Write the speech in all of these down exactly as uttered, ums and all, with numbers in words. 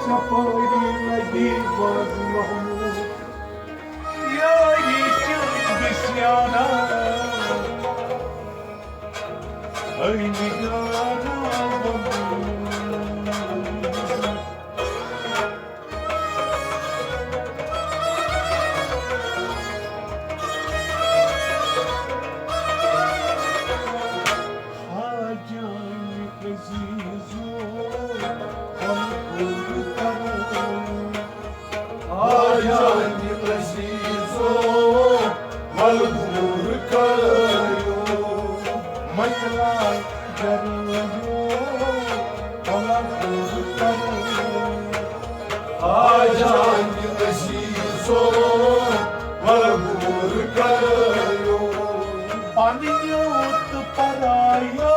کپٲری لگی باز محمود، یاری چنگس یارا، اے نگارا بنو۔ خواجہ عزیزو، خواجہ عزیزو، مجبور کرو۔ مکلاے جرٲیِو، مجبور کرو۔ خواجہ عزیزو، مجبور کرو۔ پننیو تہٕ پرایو،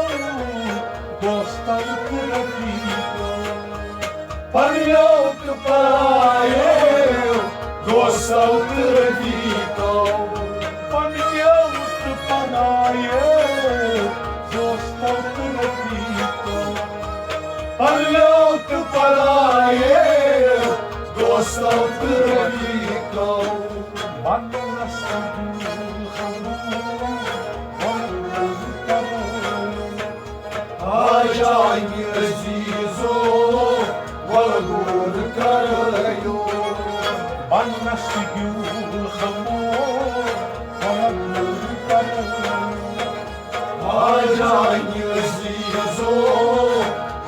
دوستو تہٕ رفیقو۔ پننیو تہٕ پرایو، دوستو تہٕ رفیقو۔ پننیو تہٕ پرایو، دوستو تہٕ رفیقو۔ پننیو تہٕ پرایو، دوستو تہٕ رفیقو۔ وننس تہٕ دِل خبر، وننس تہٕ خبر۔ آ جانہِ عزیزو، وَلہٕ غور کَرَیو۔ بَنَس تہِ دیوٗل ہمو، وَلہٕ غور کَرَیو۔ آ جانہِ عزیزو،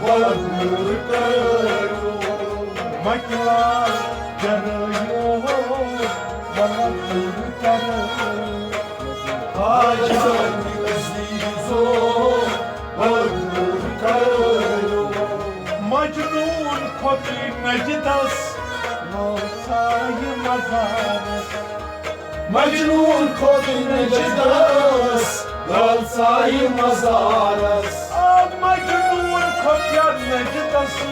وَلہٕ غور کَرَیو۔ مَکلار جَرَیو، وَلہٕ غور کَرَیو۔ آ جانہِ عزیزو، وَلہٕ غور کَرَیو۔ مجنون کھوٚتُے نجدس، لالژایہِ مزارس۔ مجنون کھوٚتُے نجدس، لالژایہِ مزارس۔ آ، مجنون کھوٚت یَتھ نجدس،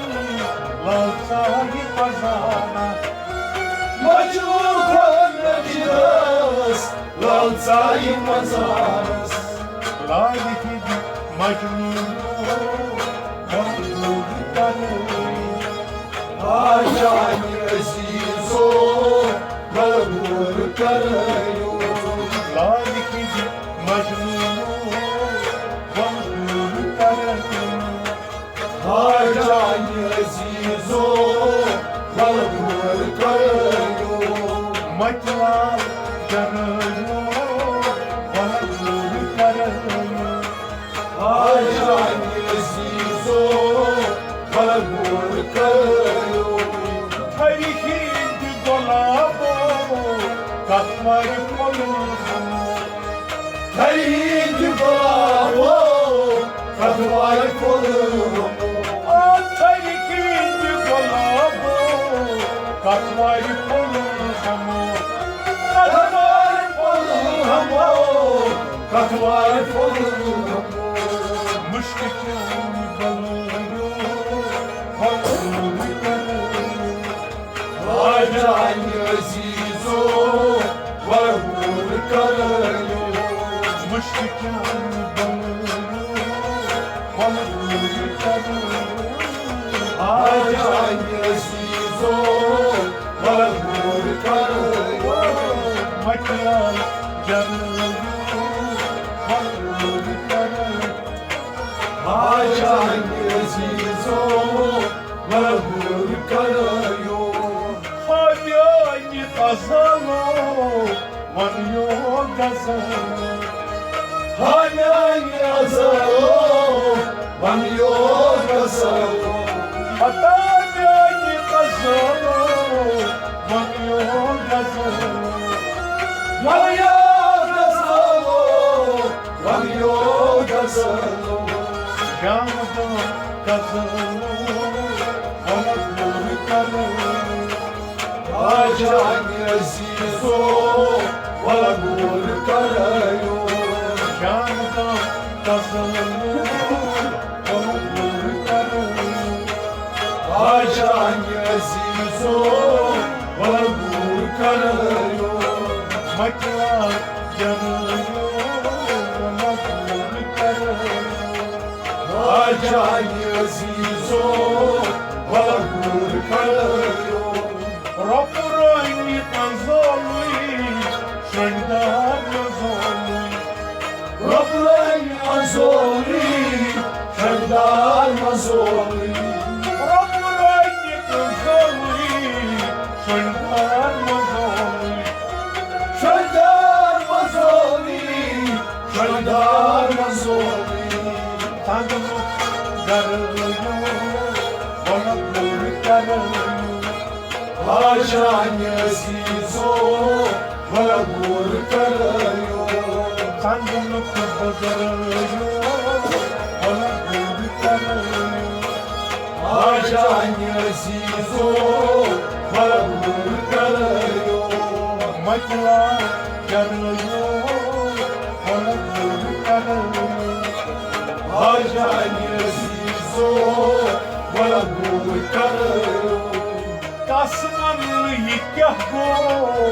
لالژایہِ مزارس۔ مجنون کھوٚت نجدس، لالژایہِ مزارس۔ لالہِ ہٕنٛدِ مجنوٗنو، وَلہٕ غور کَرَیو۔ آ جانہِ عزیزو، وَلہٕ غور کَرَیو۔ لالہِ ہٕنٛدِ مجنوٗنو، وَلہٕ غور کَرَیو۔ آ جانہِ عزیزو، وَلہٕ غور کَرَیو۔ مَکلار جَرَیو، وَلہٕ غور کَرَیو۔ آ جانہِ عزیزو، وَلہٕ غور کَرَیو۔ تھرِ ہٕنٛدِ گۄلابو، کَتھ وارِ پھۄلہٕ ہمو۔ تھرِ ہٕنٛدِ گۄلابو، کَتھ وارِ پھۄلہٕ ہمو۔ آ، تھرِ ہٕنٛدِ گۄلابو، کَتھ وارِ پھۄلہٕ ہمو۔ کَتھ وارِ پھۄلہٕ ہمو، کَتھ وارِ پھۄلہٕ ہمو۔ مُشکِل چانہِ بَلٲیو، پھۄلہٕ کَرَیو۔ آ جانہِ عزیزو، وَلہٕ غور کَرَیو۔ مُشکِل چانہِ بَلٲیو، وَلہٕ غور کَرَیو۔ آ جانہِ عزیزو، وَلہٕ غور کَرَیو۔ مَکلار جَرَیو، وَلہٕ غور کَرَیو۔ آ جانہِ عزیزو، وَلہٕ غور کَرَیو۔ ہا میٛانہِ غزلو، وَن یو غزلو۔ ہا میٛانہِ غزلو، وَن یو غزلو۔ ہتا میٛانہِ غزلو، وَن یو غزلو۔ وَن یو غزلو، وَن یو غزلو۔ شام دم غزلو، وَن غور کَرَیو۔ آ جانہِ عزیزو، وَلہٕ غور کَرَیو۔ شام دم غزلو، وَلہٕ غور کَرَیو۔ آ جانہِ عزیزو، وَلہٕ غور کَرَیو۔ مَکلار جَرَیو، وَلہٕ غور کَرَیو۔ آ جانہِ عزیزو، وَلہٕ غور کَرَیو۔ آ جانہِ عزیزو، وَلہٕ غور کَرٲیِو۔ ژَندُنُک بُزرٕگو، وَلہٕ غور کَرٲیِو۔ آ جانہِ عزیزو، وَلہٕ غور کَرٲیِو۔ مَکلا چرٲیِو، وَلہٕ غور کَرٲیِو۔ آ جانہِ عزیزو، وَلہٕ غور کَرٲیِو۔ کس ونہٕ یہِ کیٛاہ گوٚو،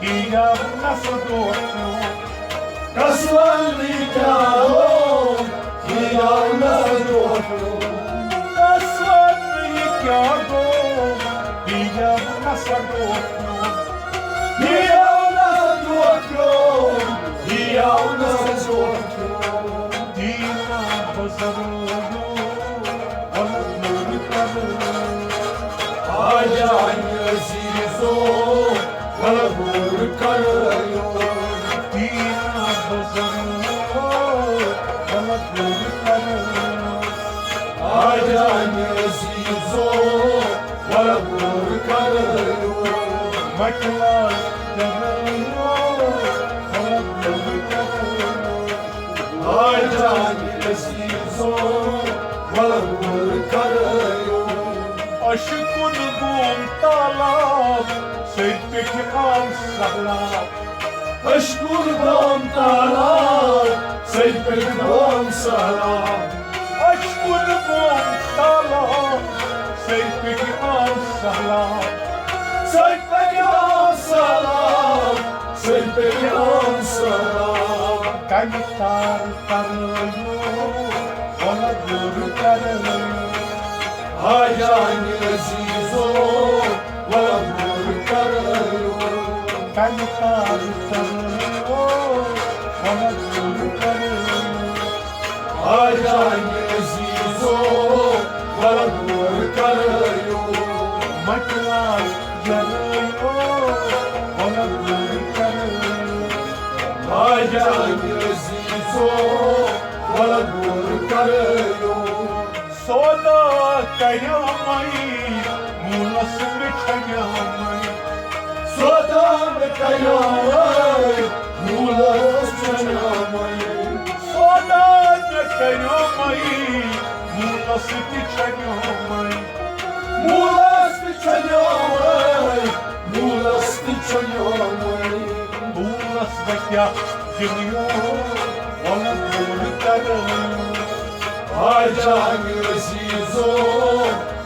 یہِ یاو نس دۄہ پیوٚو۔ کس ونہٕ یہِ کیٛاہ گوٚو، یہِ یاو نس دۄہ پیوٚو۔ کس ونہٕ یہِ کیٛاہ گوٚو، یہِ یاو نس دۄہ پیوٚو۔ یہِ یاو نس دۄہ پیوٚو، یہِ یاو نس دۄہ پیوٚو۔ دیٖنا بزرگو، وَلہٕ غور کَرو۔ آ جانہِ عزیزو، وَلہٕ غور کَرو۔ دیٖنا بزرگو، وَلہٕ غور کَرو۔ آ جانہِ عزیزو، وَلہٕ غور کَرو۔ مَکلا چرٲیِو، وَلہٕ غور کَرو۔ آ جانہِ عزیزو، وَلہٕ غور کَرٲیِو۔ اَشہِ کُن گوم تالاب، سٔرۍ پٮ۪ٹھِ آو سہلاب۔ اَشہِ کُن گوم تالاب، سٔرۍ پٮ۪ٹھِ گوم سہلاب۔ اَشہِ کُن گوم تالاب، سٔرۍ پٮ۪ٹھِ آو سہلاب۔ سٔرۍ پٮ۪ٹھِ آو سہلاب، سٔرۍ پٮ۪ٹھِ آو سہلاب۔ کَنہِ تار ترٲیِو، وَلہٕ غور کَرٲیِو۔ آ جانہِ عزیزو، وَلہٕ غور کَرٲیِو۔ کَنہِ تار ترٲیِو، وَلہٕ غور کَرٲیِو۔ آ جانہِ عزیزو، وَلہٕ غور کَرٲیِو۔ مَکلا چرٲیِو، وَلہٕ غور کَرٲیِو۔ آ جانہِ عزیزو، وَلہٕ غور کَرٲیِو۔ سودا کریومے موٗلس مےٚ چھَنیومے۔ سودا مےٚ کریومے موٗلس چھَنیومے۔ سودا مےٚ کریومے موٗلس تہِ چھَنیومے۔ موٗلس تہِ چھَنیومے، موٗلس تہِ چھَنیومے۔ موٗلس بہٕ کیٛاہ دِمہٕ یور، وَلہٕ غور کَرو۔ آ جانہِ عزیزو،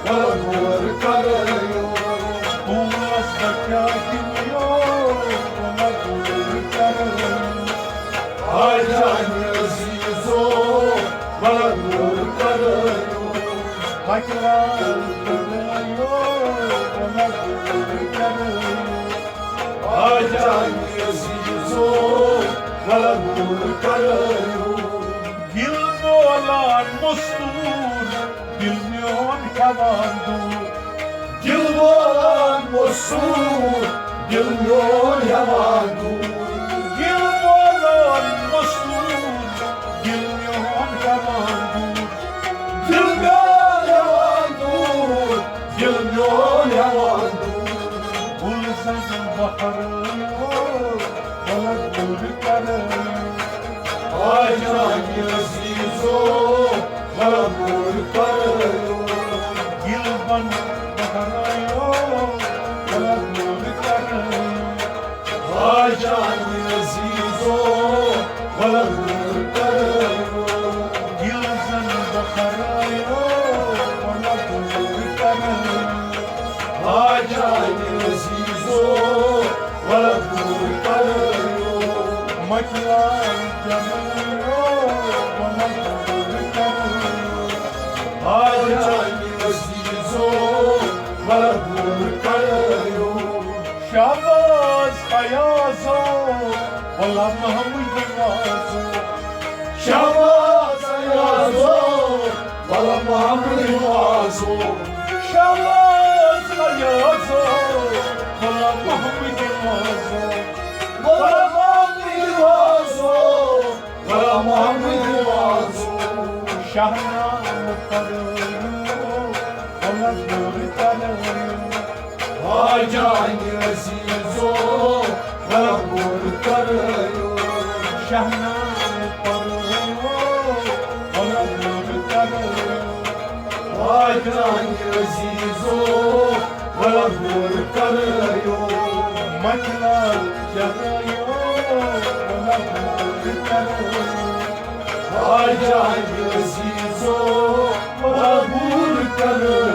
وَلہٕ غور کَرو۔ موٗلس بہٕ کیٛاہ دِمہٕ یور، وَلہٕ غور کَرو۔ آ جانہِ عزیزو، وَلہٕ غور کَرو۔ وَلہٕ غور کَرو، وَلہٕ غور کَرو۔ آ جانہِ عزیزو، وَلہٕ غور کَرو۔ دِل بولان مستوٗر، دِل میون ہٮ۪وان دوٗر۔ دِل بولان مستوٗر، دِل میون ہٮ۪وان دوٗر۔ دِل بولان مستوٗر، دِل میون ہٮ۪وان دوٗر۔ دِل میون ہٮ۪وان دوٗر، دِل میون ہٮ۪وان دوٗر۔ گُلزن بہرٲیِو، وَلہٕ غور کَرٲیِو۔ آ جانہِ عزیزو، وَلہٕ غور کَرٲیِو۔ دِل بن بہرٲیِو، وَلہٕ غور کَرٲیِو۔ آ جانہِ عزیزو، وَلہٕ غور کَرٲیِو۔ دِل زن بہرٲیِو، وَلہٕ غور کَرٲیِو۔ آ جانہِ عزیزو، وَلہٕ غور کَرٲیِو۔ مَکلا چرٲیِو، وَلہٕ غور کَرٲیِو۔ آ جانہِ عزیزو، وَلہٕ غور کَرٲیِو۔ شہباز ایازو، وَلہٕ محمد نوازو۔ شہباز ایازو، وَلہٕ محمد نوازو۔ شہباز ایازو، وَلہٕ محمد نوازو۔ وَلہٕ محمد نوازو، وَلہٕ محمد نوازو۔ شاہنامہٕ پَرٲیِو، وَلہٕ غور کرٲیِو۔ واجہ عزیزو، مقبول کرٲیِو۔ شہناز پرٲیِو، مقبول کرٲیِو۔ واجہ عزیزو، مقبول کرٲیِو۔ مچھلار چرٲیِو، مقبول کرٲیِو۔ واجہ عزیزو، مقبول کرٲیِو۔